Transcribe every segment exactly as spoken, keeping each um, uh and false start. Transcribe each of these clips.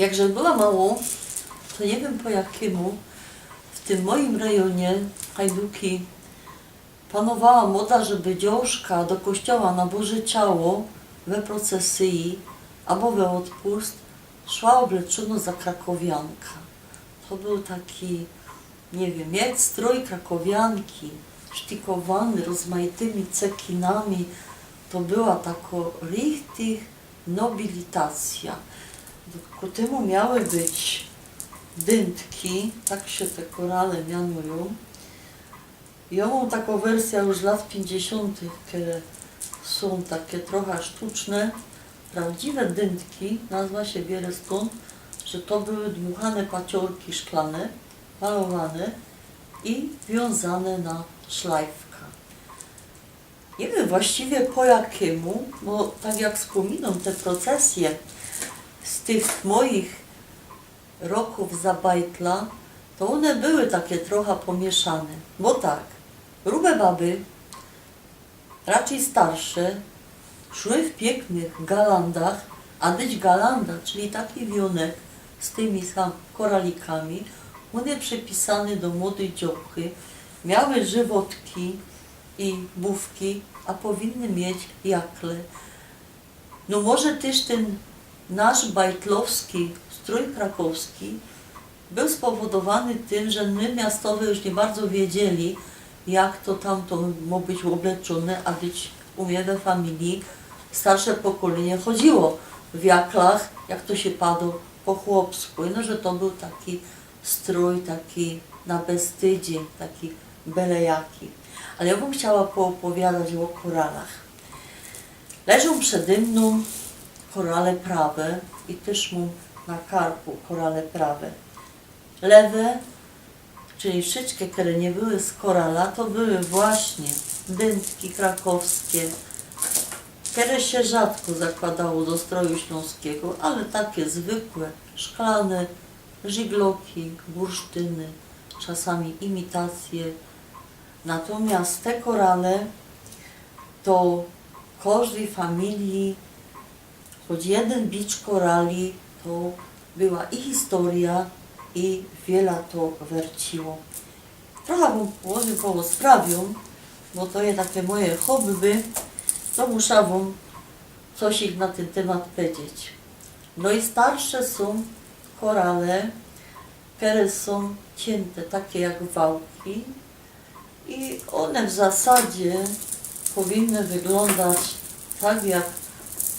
Jakże była małŏ, to niy wiym po jakimu, w tym mojim rejonie Hajduki panowała moda, żeby dziołszka do kościoła na Boże Ciało we procesyji abo we ôdpust szła ôbleczōnŏ za krakowianka. To bōł taki, niy wiym, jak strōj krakowianki, sztikowany rozmajitymi cekinami. To była takŏ richtig nobilitacyjŏ. Ku tymu miały być dyntki, tak sie te korale mianujōm. Jŏ mōm takõ wersyjõ już z lat piyńćdziesiōntych, kere sōm take trocha sztuczne. Prŏwdziwe dyntki, nazwa sie bierze stōnd, że to były dmuchane paciorki szklane, malowane i wiōnzane na szlajfka. Niy wiym właściwie po jakimu, bo tak jak spōminōm te procesje z tych mojich rokōw za bajtla, to ône były take trocha pōmieszane. Bo tak, rube baby, raczyj starsze, szły w piyknych galandach, a dyć galanda, czyli taki wiōnek z tymi sam koralikami, ône przepisane do młodej dziewczyny, miały żywotki i bōwki, a powinny mieć jakle. No może tyż tyn nasz bajtlowski strōj krakowski bōł spowodowany tym, że my miastowi już niy bardzo wiedzieli, jak to tamto mo być ôbleczōne, a dyć u mie we familiji starsze pokolynie chodziło w jaklach, jak to sie pado, po chłopsku. No, że to bōł taki strōj, taki na beztydziyń, taki bele jaki. Ale jŏ bym chciała poopowiadać ô koralach. Leżōm przede mnōm korale prawe i tyż mōm na karku korale prawe. Lewe, czyli wszyjske, kere niy były z korala, to były właśnie dyntki krakowskie, kere sie rzadko zakładało do strōju ślōnskigo, ale take zwykłe, szklane, żigloki, bursztyny, czasami imitacyje. Natōmiast te korale to w kożdyj familiji choć jedyn bicz korali, to była i historyjŏ, i wiela to werciło. Trocha wōm po, po sprawiōm, bo to je take moje hobby, to musza wōm coś ich na tyn tymat powiedzieć. No i starsze sōm korale, kere sōm ciynte, take jak wałki, i ône w zasadzie powinny wyglōndać tak jak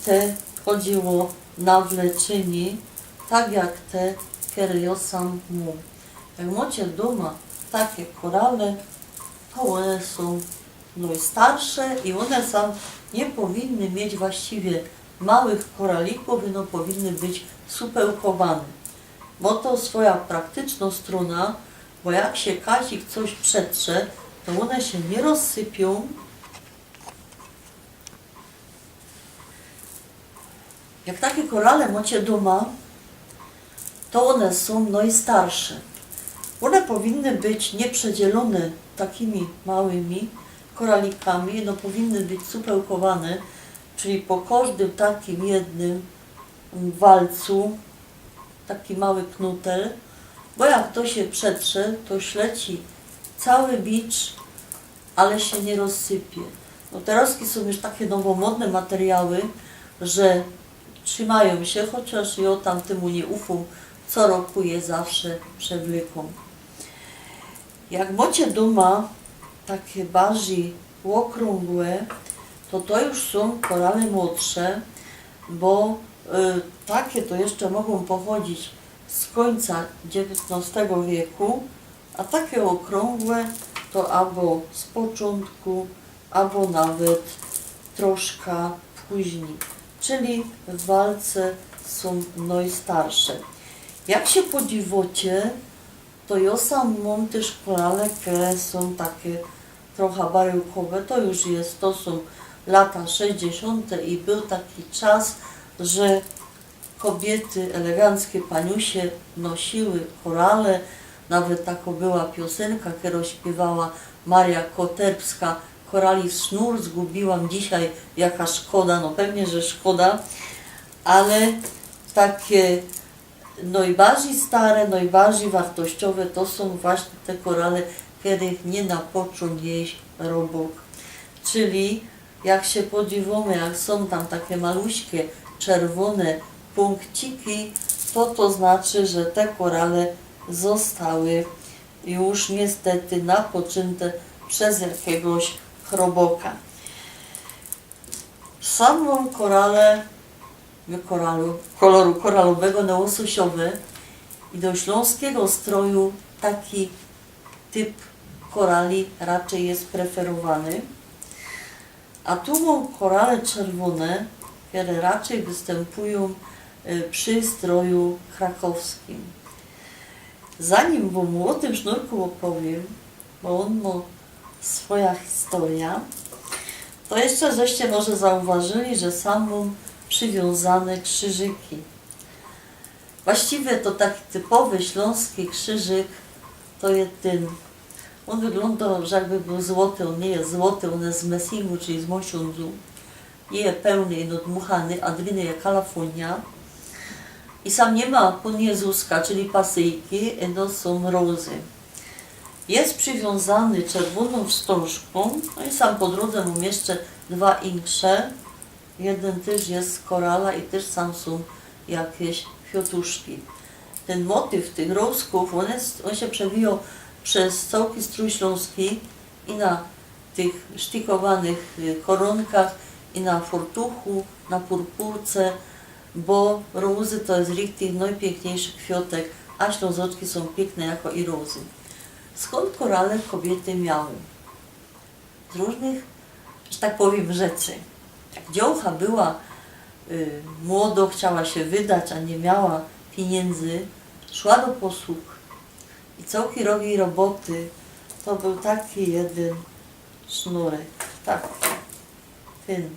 te, chodziło ô nawleczynie, tak jak te, kere jŏ sam mōm. Jak mŏcie dōma take korale, to ône sōm nojstarsze i ône sam niy powinny mieć właściwie małych koralikōw, ône powinny być supełkowane. Mŏ to swoja praktycznŏ strōna, bo jak sie kazik coś przetrze, to ône sie niy rozsypiōm. Jak take korale mŏcie dōma, to ône sōm nojstarsze. Ône powinny być niy przedzielōne takimi małymi koralikami, no powinny być supełkowane, czyli po kożdym takim jednym walcu taki mały knutel, bo jak to sie przetrze, to śleci cały bicz, ale sie niy rozsypie. No terŏzki sōm już take nowomodne materiały, że trzimajōm sie, chociŏż jŏ tamtymu niy ufōm, co roku je zawsze przewlykōm. Jak mŏcie dōma take bardzij ôkrōngłe, to to już sōm korale młodsze, bo, y, take to jeszcze mogōm pochodzić z kōńca dziewiyntnŏstego wieku, a take ôkrōngłe to abo z poczōntku, abo nawet troszka pōźnij. Czyli w walce sōm nojstarsze. Jak sie podziwŏcie, to jŏ sam mōm tyż korale, kere sōm take trocha baryłkowe, to już je, to sōm lata sześćdziesiōnte i bōł taki czas, że kobiyty, eleganckie paniusie nosiły korale. Nawet takŏ była piosynka, kerŏ śpiywała Maria Koterbska: „Korali sznur zgubiłam, dzisiej jaka szkoda”. No pewnie, że szkoda, ale takie Nojbardzij stare, nojbardzij wartościowe to sōm właśnie te korale, kerych niy napoczōm jeś robok. Czyli jak sie podziwōmy, jak sōm tam take maluśke czerwōne pōnkciki, to to znaczy, że te korale zostały już niystety napoczynte bez jakigoś roboka. Sam mōm korale, koralu, koloru koralowego na łososiowy i do ślōnskigo stroju taki typ korali raczyj je preferowany. A tu mōm korale czerwōne, kere raczyj wystympujōm, y, przi stroju krakowskim. Zanim wōm ô tym sznurku ôpowiym, bo ôn mo swoja historyjo, to jeszcze żeście może zauważyli, że sam mōm prziwiōnzane krzyżyki. Właściwie to taki typowy ślōnski krzyżyk to je tyn. Ôn wyglōndo, że jakby bōł złoty, ôn niy je złoty, ôn je z messingu, czyli z mosiōndzu. Niy je pełny, ino dmuchany, a driny je kalafōnia. I sam niy ma Pōn Jezuska, czyli pasyjki, ino sōm rozy. Je prziwiōnzany czerwōnōm wstōżkōm, no i sam po drōdze mōm jeszcze dwa insze. Jedyn tyż je korala i tyż sam sōm jakeś kwiōtuszki. Tyn motyw tych rozkōw, ôn je, ôn sie przewijo bez cołki strój ślōnski i na tych sztikowanych, y, korōnkach, i na furtuchu, na purpurce, bo rozy to je richtig nojpiykniejszy kwiōtek, a Ślōnzoczki sōm piykne jako i rozy. Skōnd korale kobiyty miały? Z rōżnych, że tak powiym, rzeczy. Jak dziołcha była, y, młodo, chciała sie wydać, a niy miała piniyndzy, szła do posługi. I cołki rok jeji roboty to bōł taki jedyn sznurek. Tak. Tyn.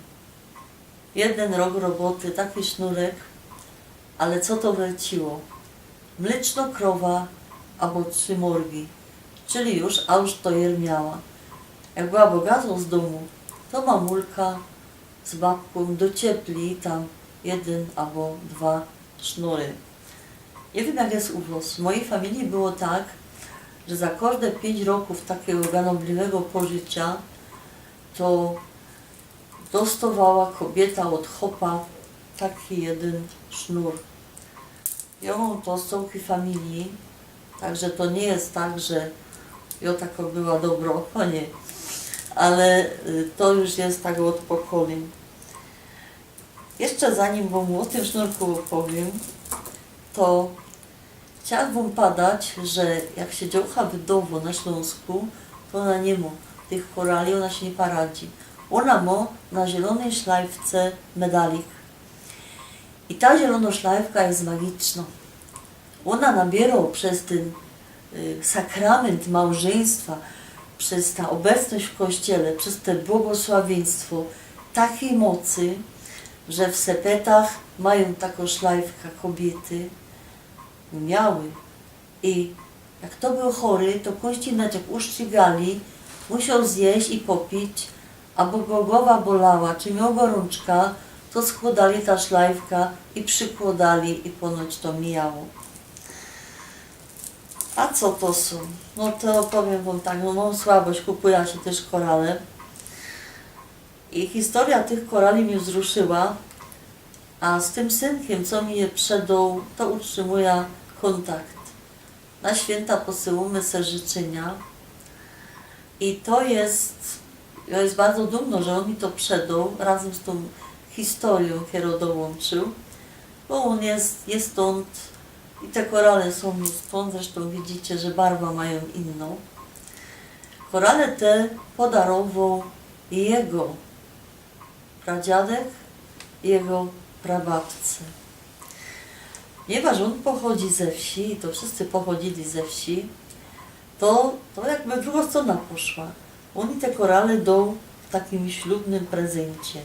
Jedyn rok roboty, taki sznurek, ale co to wyleciło? Mlycznŏ krowa abo trzi morgi, czyli już, a już to jer miała. Jak była bogŏtŏ z dōmu, to mamulka z babkōm dociepli tam jedyn abo dwa sznury. Niy wiym, jak je u wŏs. W mojij familije było tak, że za kożde piyńć rokōw takigo ganobliwego pożyciŏ to dostŏwała kobiyta ôd chopa taki jedyn sznur. Jŏ mōm to z cołkij familije, tak że to niy ma tak, że jŏ takŏ była dobrŏ, to niy. Ale, y, to już je tak ôd pokolyń. Jeszcze zanim wōm ô tym sznurku ôpowiym, to chciałach wōm padać, że jak sie dziołcha wydŏwŏ na Ślōnsku, to ôna niy mŏ tych korali, ôna sie niy paradzi. Ôna mŏ na zielōnyj szlajfce medalik. I ta zielōnŏ szlajfka je magicznŏ. Ôna nabiyro bez tyn, y, sakrament małżyństwa, bez ta ôbecność w kościele, bez te błogosławiyństwo takij mocy, że w sepetach majōm takõ szlajfka kobiyty, miały. I jak fto bōł chory, to kōnści, jak uszczergali, musioł zjyś i popić, abo go gowa bolała, czy mioł gorōnczka, to skłŏdali ta szlajfka i przikłŏdali i ponoć to mijało. A co to sōm? No to powiym wōm tak, no mōm słabość, kupujã sie tyż korale. I historyjŏ tych korali mie wzruszyła, a z tym synkiym, co mi je przedoł, to utrzymujã kōntakt. Na świynta posyłōmy se życzynia. I to je, to je bardzo dumno, że ôn mi to przedoł, razym z tōm historyjōm, kerõ dołōnczył, bo ôn je, je stōnd i te korale sōm stōnd, zresztōm widzicie, że barwa majōm inno. Korale te podarowoł jego pradziadek jego prababce. Ponieważ ôn pochodzi ze wsi, to wszyscy pochodzili ze wsi, to, to jakby w drugõ strōnã poszła. Ôn mi te korale doł w takim ślubnym prezyncie.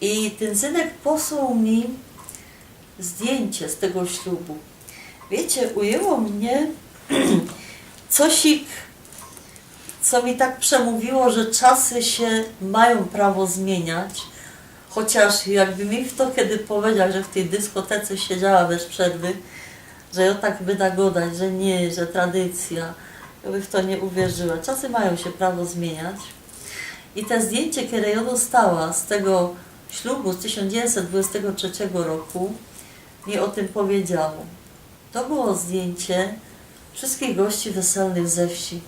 I tyn synek posłał mi zdjyncie z tego ślubu. Wiycie, ujyło mie cosik, co mi tak przemōwiło, że czasy sie majōm prawo zmiyniać. Chociŏż jakby mi fto kedy pedziŏł, że w tyj dyskotece siedziała bez przerwy, że jŏ tak byda gŏdać, że niy, że tradycyjŏ, jŏ bych w to niy uwierzyła. Czasy majōm sie prawo zmiyniyć. I te zdjyńcie, kere jŏ dostała z tego ślubu z tysiōnc dziewiyńćset dwudziestego trzeciego roku, mi ô tym pedziało. To było zdjyńcie wszyskich gości weselnych ze wsi.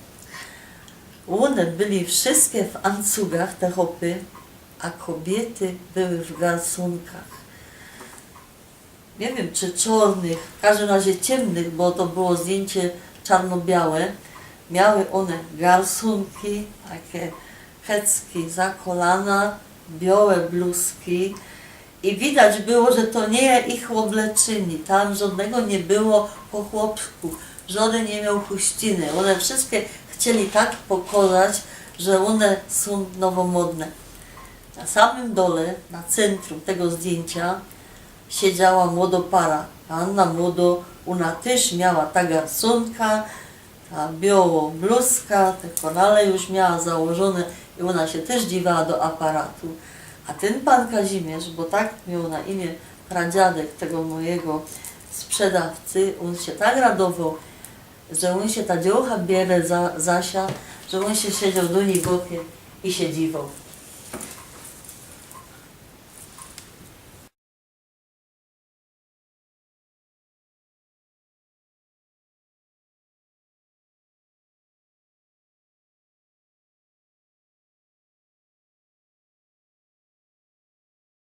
Ône byli wszyskie w ancugach, te chopy, a kobiyty były w garsunkach. Niy wiym, czy czŏrnych, w kŏżdym razie ciymnych, bo to było zdjyńcie czarno-białe. Miały ône garsunki, take hecki za kolana, biołe bluzki. I widać było, że to niy je ich ôbleczynie. Tam żŏdnego niy było po chłopsku. Żŏdyn niy mioł chuściny. Ône wszyskie chcieli tak pokozać, że ône sōm nowomodne. Na samym dole, na cyntrum tego zdjyńcia siedziała młodŏ para. Panna młodŏ, ôna tyż miała ta garsunka, ta biołŏ bluzka, te kolana już miała założōne i ôna sie tyż dziwała do aparatu. A tyn pan Kazimierz, bo tak mioł na imiã pradziadek tego mojigo sprzedŏwcy, ôn sie tak radowoł, że ôn sie ta dziołcha bierze za, za sia, że ôn sie siedzioł do nij bokiym i sie dziwoł.